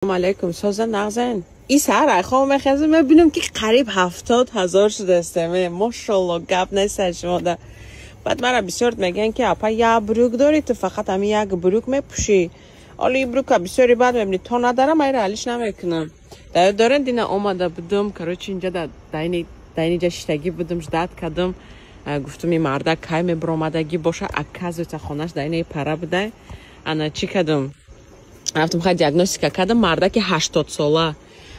Алейкум, соза, нағзен? И саҳар айхом мехезам, мебинам, ки қариб 70 000 шудастем. Мошолло, гап нест шумода. Баъд мара бисёр мегӯянд, ки апа, як брюк дорӣ, ту фақат ҳамин як брюк мепӯшӣ. Оли брюка бисёри баъд мебинӣ, то надарам, айра алиш намекунам. Даёд дорен, дина омада будум, короче, инҷа дар инҷа шиштагӣ будум, ждать кардам, гуфтум, ин мардак кай мебиромадагӣ боша. Оказывается, хонаш дар инаи пара будай. Ана чӣ кардам? Рафтам, хай, диагностика кардам. Мардаки 80-сола.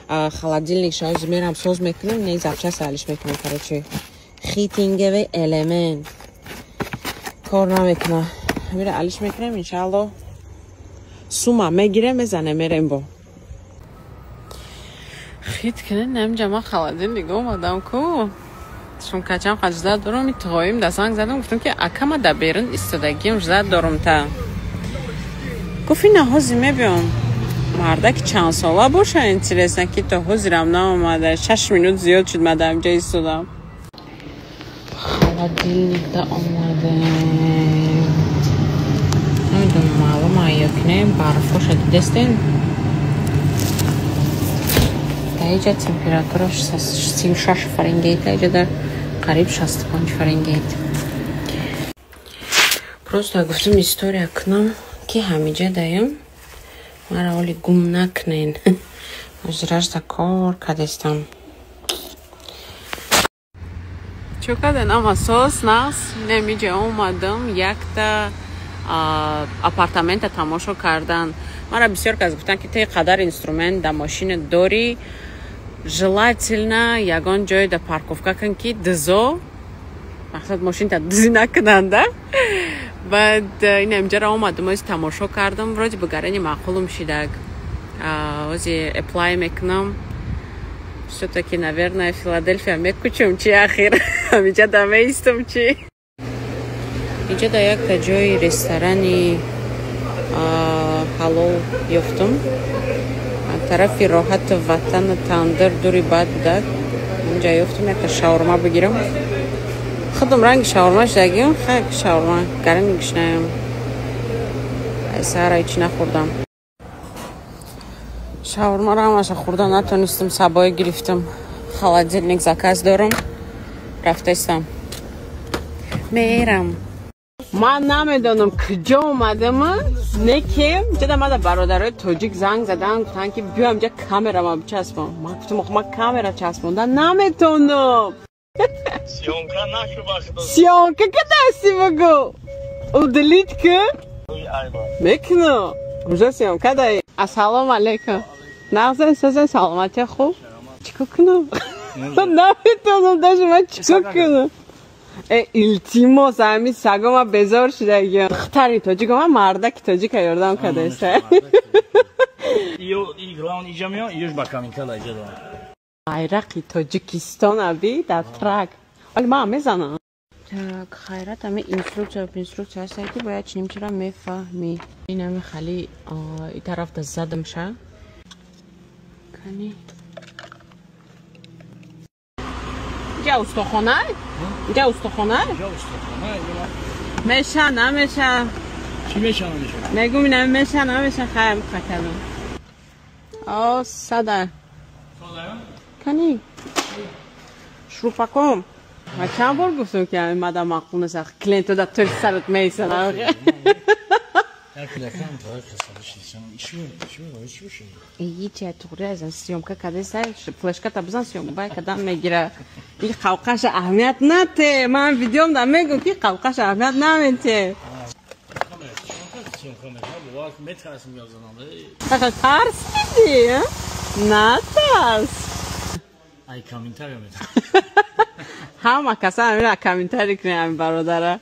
Холодильник шоз мерам, соз мекунам, не, запчасть алиш мекунам. Короче, heating элемент кор намекуна, мера алиш мекунем, иншаалло. Сума мегирем, мезанем, мерем. Бо хит кунен, намҷа ман холодильник омадам ку, сумкачам хажда дорам, итоим да занг задам, гуфтам, ки акама да берун истодагиам, ждать дорум та. Гуфт, ина ҳозир мебиём. Мардаки чанд сола боша, интересно, ки то ҳозирам наомада. 6 минут зиёд шуд, ман дар инҷа истодам. Холодильник да омадем, намедонам, маълума ё ки не, барфоша дидестем. Дар иҷа температураш 36 Фаренгейт, иҷа дар қариб 65 Фаренгейт. Просто гуфтам, история кунам, ки ҳамиҷа даям, мара оли гум накунен. Ҳозиражда кор кардестам. Чо карден? Ама сос нағз. Немиҷа омадам якта апартамента тамошо кардан. Мара бисёр кас гуфтан, ки ти қадар инструмент да мошина дорӣ, желательно ягон ҷое да парковка кун, ки дизо, мақсад, мошинта дизӣ накунанда. Баъд ина инҷаро омадам, ози тамошо кардам, вроде бы гарани маъқулум шидаг. Ози apply мекунам. Всё-таки, наверное, Филадельфия мекучум чи, ахир ҳаминҷа да меистам чи. Инҷа да якта ҷои ресторани ҳалол ёфтум, тарафи роҳату ватану тандир дури бад будак. Онҷа ёфтум, якта шаурма бигирам. Худам ранги шаурма шудагим, хай, шаурма гарани гушнаям, саҳара ҳеч нахӯрдам. Шаурмаро ҳамаша хӯрда натонистам, сабоӣ гирифтам. Холодильник заказ дорам, рафтаистам, мерам. Ман намедонам, куҷо омадам, не ки ҷада мада бародарои тоҷик занг задан, гуфтанд, ки биё инҷа, камерама бичаспон. Ман гуфтам, охо, ман камера часпонда наметонам. Съёмка нашу бахто. Съёмка кадаси, бугу, удалить ки мекунам, уже съёмка даи. Ассалому алайкум, нағзен, созен, саломатия, хуб? Чӣ кунам, наметонам даже ман, чӣ кунам? Э, илтимос, ҳами сагома безор шудагиям. Духтари тоҷикома, мардаки тоҷика ёрдам кадаеста. Ё и главный иҷа мео, ёш ба каминкала иҷа дорам. Байрақи Тоҷикистон аби дар трак. Вале ман мезанам. Так, хайрат, ами инструкция, инструкция ҳаста, ки бояд чиним, чира мефаҳмӣ. Ин ами хали и тарафта задамша. Кани. Инҷа устохона? Инҷа устохона? Иҷа устохона. Меша, намеша? Чӣ меша, намеша? Мегум, ина меша, намеша, хайр, хакадам. О, сада. Кани? Шурупаком. Ман чанд бор гуфтам, ки ами мада маъқул нест, клиенту да тӯри сарат меисад. Ичи туғри азан съёмка кадаста, флешката бизан, съёмка бай кадан мегира. И қавқаша аҳамият нате. Ман видеом да мегум, ки қавқаша аҳамият намете. Тарсиди? Натарс. Ай комментарий метам. Ҳама каса ҳамина комментарий кунем, ҳамин бародара.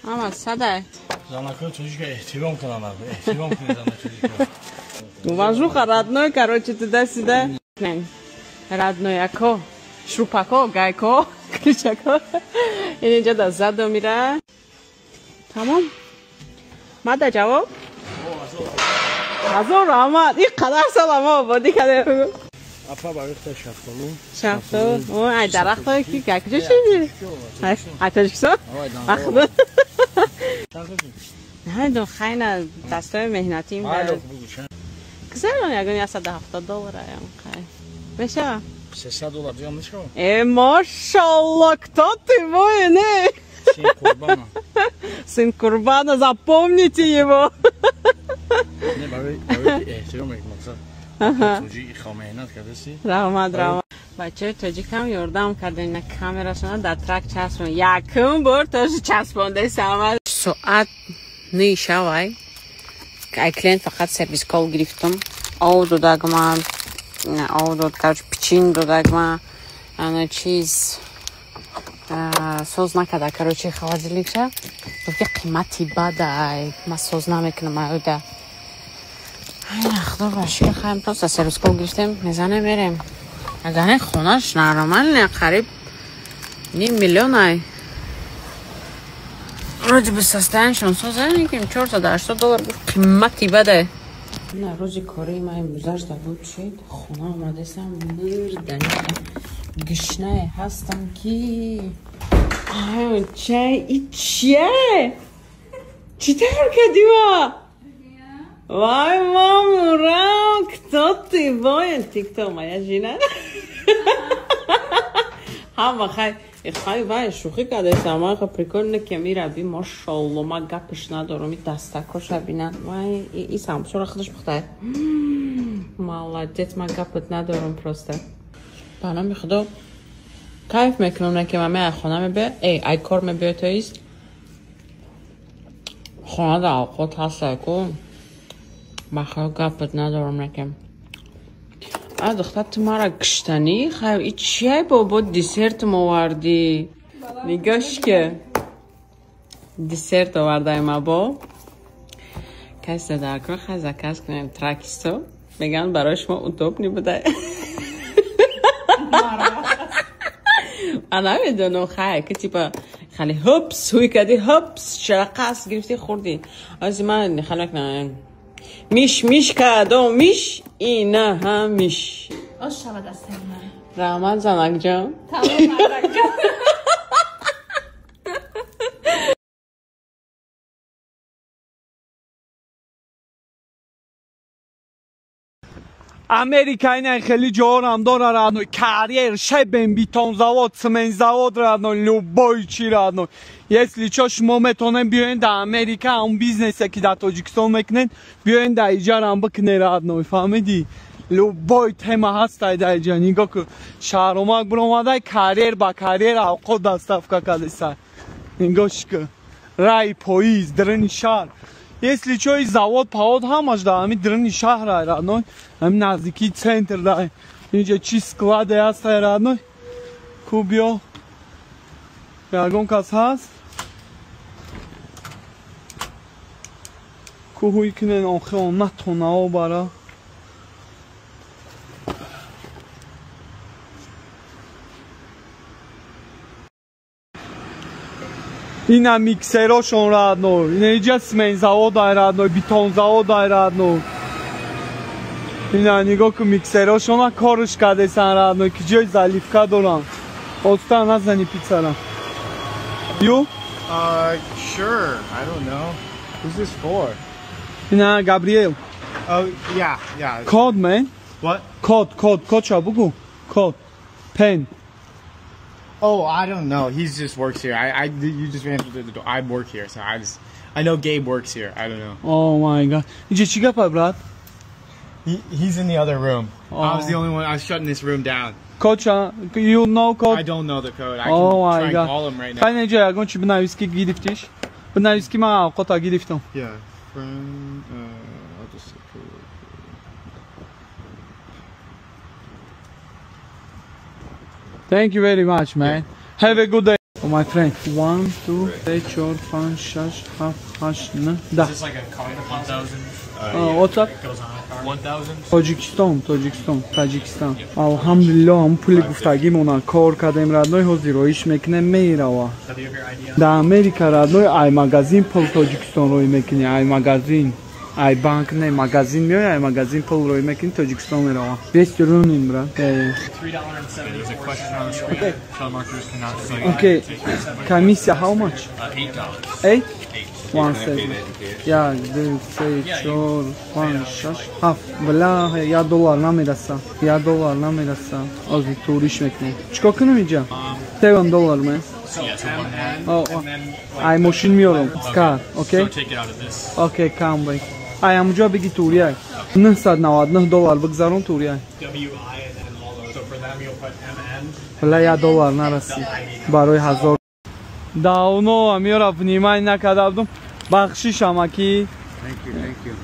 Ҳама садай. Занакои тоҷика эҳтиром кунанд, эҳтиром кунед занаи тоҷика. Уважуха, родной, короче, туда-сюда. Родной ако, шурупако, гайко, ключако. Ин инҷа да задо мира. Тамом. Мада ҷавоб? Ҳазор раҳмат. Ин қадар сола мо ободӣ кардем. Апа, барихта шафтолу. Шафтолу. О, ай дарахтое ки куҷо шиди? Ай Тоҷикистон? Намедонам, хайна дастҳои меҳнатим. Гузарон ягон $170 аям хай. Мешава? $300 дига мешава? Э, машалло, кто ты мой, не? Сын Курбана. Сын Курбана, запомните его. Не, барои эҳтиром мақсад. Тоҷики меҳнат кардасӣ? Раҳмат, раҳмат. Бачаҳои тоҷикам ёрдам кардем, на камерашона дар трак часпон. Якум бор тоже часпондесам. Соат 9 шавай. Ай клиент фақат service call гирифтам. Ов додагма, ов дод, короче, пичин додагма, ана чиз соз накарда, короче, холодильник ша. Гуфт ки қимати бадай, ман соз намекунам аюда. Ай, худо ба шукр, хаем просто service call гирифтем, мезанем мерем. Агар не хонаш нормально, қариб 500 000 ай. Вроде бы состояние соза, неким $480 гуфт қимати бадай. На рӯзи кории ман имрӯзаш да буд шид, хона омадесам мурдани гишнае ҳастам ки ай чай и чие? Чӣ тайёр кардӣ ма? Вай, мамурам, кто ты воин? Тикток моя жена. Ҳама хай хай вай шӯхӣ кардесам, ман хай прикольно ки мираби, машалло, ман гапиш надорам, и дастакоша бинам. Вай, и самсора худаш пухтай. Молодец, ман гапат надорам просто. Ба номи Худо кайф мекунам, не ки ман ай хона мебиёд, эй, ай кор мебиёд, то есть хона да авқот ҳастай ку. Ба худо гапат надорам, не ки. А духтар, ту мара киштанӣ? Хай, и чиай бобо десертм овардӣ? Нигоҳ ки. Десерт овардаем або. Касе дар кор хай заказ кунем тракисто. Меган барои шумо удобный буда. А намедонам, хай, ки типа хали хопс, ҳуй кардӣ, хопс, чара қасд гирифтӣ хӯрдӣ. Ози ман хали мекунам. Миш, миш кардом, миш, ина ҳам миш. Ош шавад аз тари ман. Раҳмат, занакҷон. Тамом, мардакҷон. Америка ина хеле ҷоҳорам дора родной, карьер, шебен, бетон завод, цемент завод родной, любой чи родной. Если чо шумо метонем биёен дар Америка, он бизнесе ки дар Тоҷикистон мекунед, биёен дар иҷарам бикунед родной, фаҳмидӣ? Любой тема ҳастай дар иҷа. Нигоҳ кун, шаҳромак биромадай, карьер ба карьер авқот доставка кардесай. Нигоҳ кун, рай поиз, даруни шаҳр. Если чо и завод павод ҳамаш дар ҳамин даруни шаҳр ай родной, ҳамин наздикии центр дай. Инҷа чи складе ҳастай родной? Ку биё. Ягон кас ҳаст? Ку ҳуй кунен охи он натонао бара. Ина миксерошон родной, ина иҷа цемент завод ай родной, бетон завод ай родной. Ина нигоҳ кун миксерошона корш кардесан родной, ки ҷои заливка дорам. Оста назани пиццара. You? Sure. I don't know. Who's this for? Ина Габриэл. Oh, yeah, yeah. Code, man. What? Code, code, code ча бугу. Code. Pen. Oh, I don't know. He just works here. You just ran through the door. I work here, so I know Gabe works here. I don't know. Oh my God. Иҷа чӣ гапа, брат? He's in the other room. Oh. I was the only one. I was shutting this room down. Code, you know code? I don't know the code. I can try and call him right now. Хай неҷа ягон чи бинавис ки гирифтиш? Бинавис ки ман авқота гирифтам. Yeah. From, I'll just Thank you very much, man. Yeah. Have a good day. Oh, my friend. 1, 2, 3, 4, 5, 6, 7, 8, 9, 10. Is this like a card? 1,000? What's up? It goes on a card. 1,000? Тоҷикистон, Тоҷикистон, Таҷикистон. Алҳамдулиллоҳ, ҳам пули гуфтагимона кор кардем родной, ҳозир роиш мекунем, мерава. Дар Америка родной ай магазин пул Тоҷикистон рой мекунӣ, ай магазин. Ай банк не, магазин меои, ай магазин пул рой мекунӣ, Тоҷикистон мерава. 200 руним, брат. $3.74. Okay. Комиссия how much? $8. 8? One second. Як, ду, се, чор, панҷ, шаш, ҳафт. Бля, $1 намераса. $1 намераса. Ҳозир туриш мекунем. Чикор кунем инҷа? $7 man. Oh, ай мошин меорам. Car, okay? Okay, come back. Ай амҷо бигӣ турия. $999 бигзарон турия. Бля, $1 нарасид. Барои 1000. Давно амиёра внимание накарда будам. Бахшиш амаки. Thank you, thank you.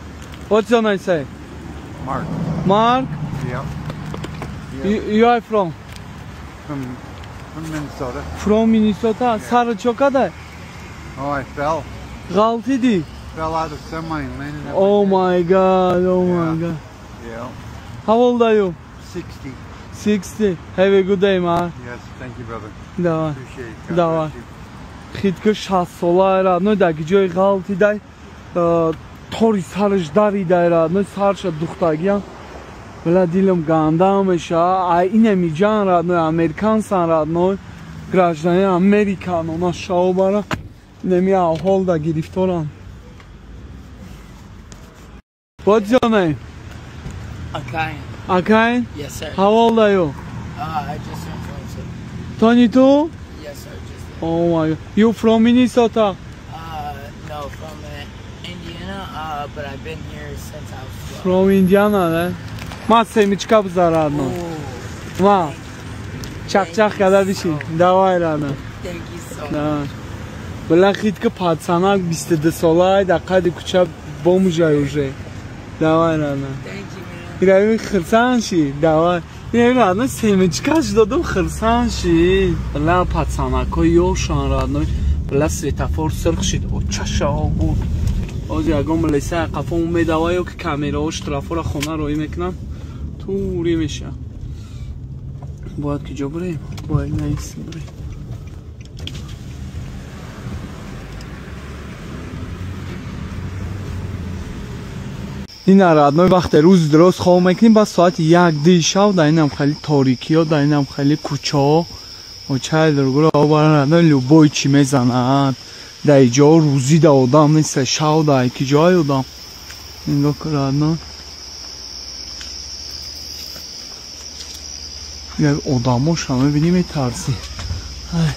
What's your name, say? Mark. Mark? Yeah. Yeah. You are from? From Minnesota. From Minnesota? Yeah. Сар чокада? Oh, I fell. Ғалтиди? Fell out of semi and landed on Oh my God, oh yeah. my God. Yeah. How old are you? 60. 60. Have a good day, man. Yes, thank you, brother. Давай. Appreciate it. God Давай. bless you. Хитка 60 сола родной, дар ҷои ғалтидай, тори сараш даридай родной, сарша духтагиям. Бля, дилам ганда меша. Ай инами ҷан родной, американсан родной, гражданин Американ, она шаобара. Инами аҳол да гирифторан. What's your name? Akain. Akain? Yes, sir. How old are you? I just turned 22. 22? Yes, sir. Just. Oh my God. You from Minnesota? No, from Indiana, but I've been here since I was 12. From Indiana, eh? Ма семечка бзар, родной. Ма. Чах-чах када биши. Давай, родной. Thank you so much. Бля, хитка пацанак 22 сола, да қади куча бомжай уже. Давай, родной. Thank you, man. Ирави хирсан ши. Давай. Ирави, родной, семечкаш додум хирсан ши. Бля, пацанако ёшан, родной. Бля, светофор сирх шид. О, чаша буд. Оз ягон леса қафо медава ё ки камераҳо штрафора хона роӣ мекунам. Тури меша. Бояд ки ҷо бурем? Бояд наисем бурем. Ина родной, вақте рӯзи дуроз хоб мекунем, баъд соати 1-2 шаб дар инам хеле торикиё, дар инам хеле кӯчаҳо очай дургуро обаран родной, любой чӣ мезанад. Дар иҷо рӯзӣ да одам нест, шав да ки ҷой одам. Нигоҳ кун родной. Як одамоша мебинӣ метарсӣ. Ай.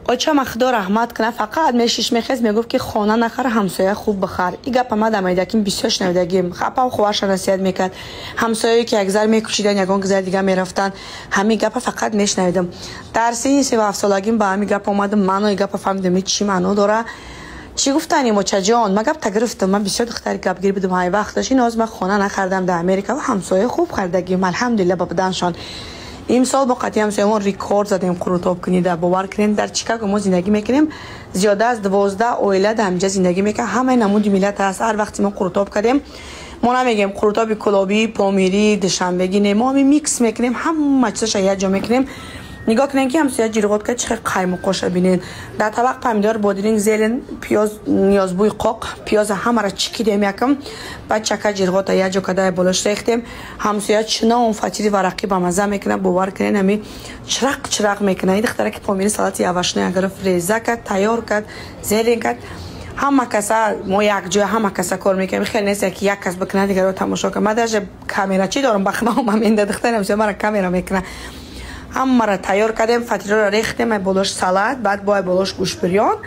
Очама худо раҳмат кунад, фақат мешиш мехез мегуфт ки хона нахар, ҳамсоя хуб бихар. И гапа ма дамайдаким бисёр шунавидагим. Хапам хуваша насиҳат мекард. Ҳамсояе ки як зар мекушидан, ягон гузар дига мерафтанд. Ҳамин гапа фақат мешунавидам. Дар синни 37-солагим ба ҳамин гап омадам, маънои гапа фаҳмидам, чӣ маъно дора. Чӣ гуфтани мочаҷон? Ма гап тагирифтам, ман бисёр духтари гапгир будам ҳамин вақташ. Ин ҳозир ман хона нахардам дар Америка ва ҳамсоя хуб хардагим. Алҳамдулилла ба буданшон. Имсол бо қатъи ҳамсоямон рекорд задем қурутоб кунида. Бовар кунем, дар Чикаго мо зиндагӣ мекунем, зиёда аз 12 оила дар ҳаминҷа зиндагӣ мекунад. Ҳамаи намуди миллат ҳаст. Ҳар вақте мо қурутоб кардем, мо намегем қурутоби кулобӣ, помирӣ, душанбегӣ, не, мо ҳамин микс мекунем, ҳама чизаша якҷо мекунем. Нигоҳ кунем ки ҳамсоя ҷирғот кард, чӣ хел қаймоқоша бинед. Дар табақ помидор, бодиринг, зелен, пиёз, ниёзбӯи қоқ, пиёза ҳамаро чикидем якам, баъд чака ҷирғота якҷо карда болош рехтем. Ҳамсоя чунон фатири варақӣ ба мазза мекунад, бовар кунед, ҳами чирақ чирақ мекунад. Ин духтара ки помири салати овощной гирифт, реза кард, тайёр кард, зелен кард. Ҳама каса мо якҷоя ҳама каса кор мекунем. Хеле нест ки як кас бикунад, дигарро тамошо кунад. Ман даже камерачӣ дорам, бахнаомам инда духтари ҳамсоя мара камера мекунад. Ҳамаро тайёр кардем, фатироро рехтем, ай болош салат, баъд бо ай болош гӯшбирён,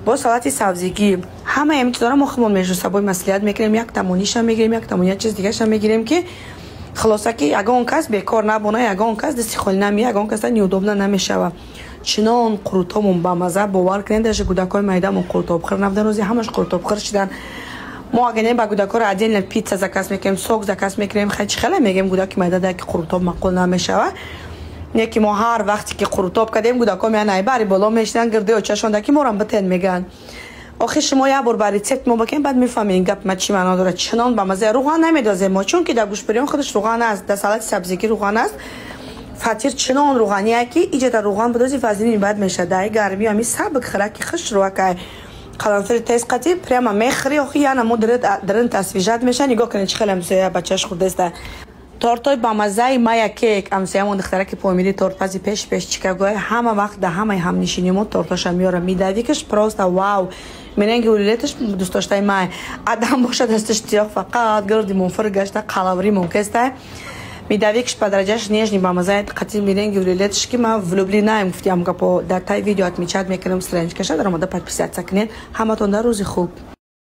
бо салати сабзигӣ. Ҳамаи ҳамин чизоро мо худмон между собой маслиҳат мекунем, як тамониша мегирем, як тамони як чиз дигаша мегирем, ки хулоса ки ягон кас бекор набона, ягон кас дасти холӣ намеяд, ягон кас неудобно намешава. Чунон қурутобмон бамаза, бовар кунед, даже кӯдакҳои майдамон қурутобхӯр набудан, рӯзи ҳамаш қурутобхӯр шидан. Мо агар не ба кӯдакҳоро отдельно пицца заказ мекунем, сок заказ мекунем, чӣ хеле мегем кӯдаки майда дар ки қурутоб маъқул намешава. Не ки мо ҳар вақте ки қурутоб кардем, кӯдакҳо меянд ай бари боло мешинанд, гирди очашонда ки морам битен мегӯянд. Охир шумо як бор ба рецепт мо бакем, баъд мефаҳмед гап ма чӣ маъно дорад. Чунон ба маза, руған намедозем мо, чунки дар гӯштбирён худаш руған аст, дар салати сабзигӣ руған аст. Фатир чунон руғания, ки иҷа дар руған бидози, вазнини бад мешад. Дар гармӣ ами сабк хӯраки хушрӯакай, қаламфири тез қатӣ прямо мехӯри. Охи яна мо дрин освежать меша. Нигоҳ кунед, чӣ хеле ҳамсоя бачаш хурдеста. Тортои бамазаи Мая Кек, ҳамсоямон, духтараки помири, тортпази пеш пеш Чикагои, ҳама вақт дар ҳамаи ҳамнишини мо тортоша меёра. Медовик аш просто вау, меренги улилеташ дӯстдоштаи май. Адам бошад, дасташ тиёқ, фақат гирди мунфир гашта, қалаври мумкеста. Медовик ш падараҷаш нежный, бамазаи қатӣ меренги улилеташ, ки ман влюблена ем. Гуфтиам гапо дар таи видео отмечать мекунам страничка ша, дар омода подписаться кунед. Ҳаматон дар рӯзи хуб.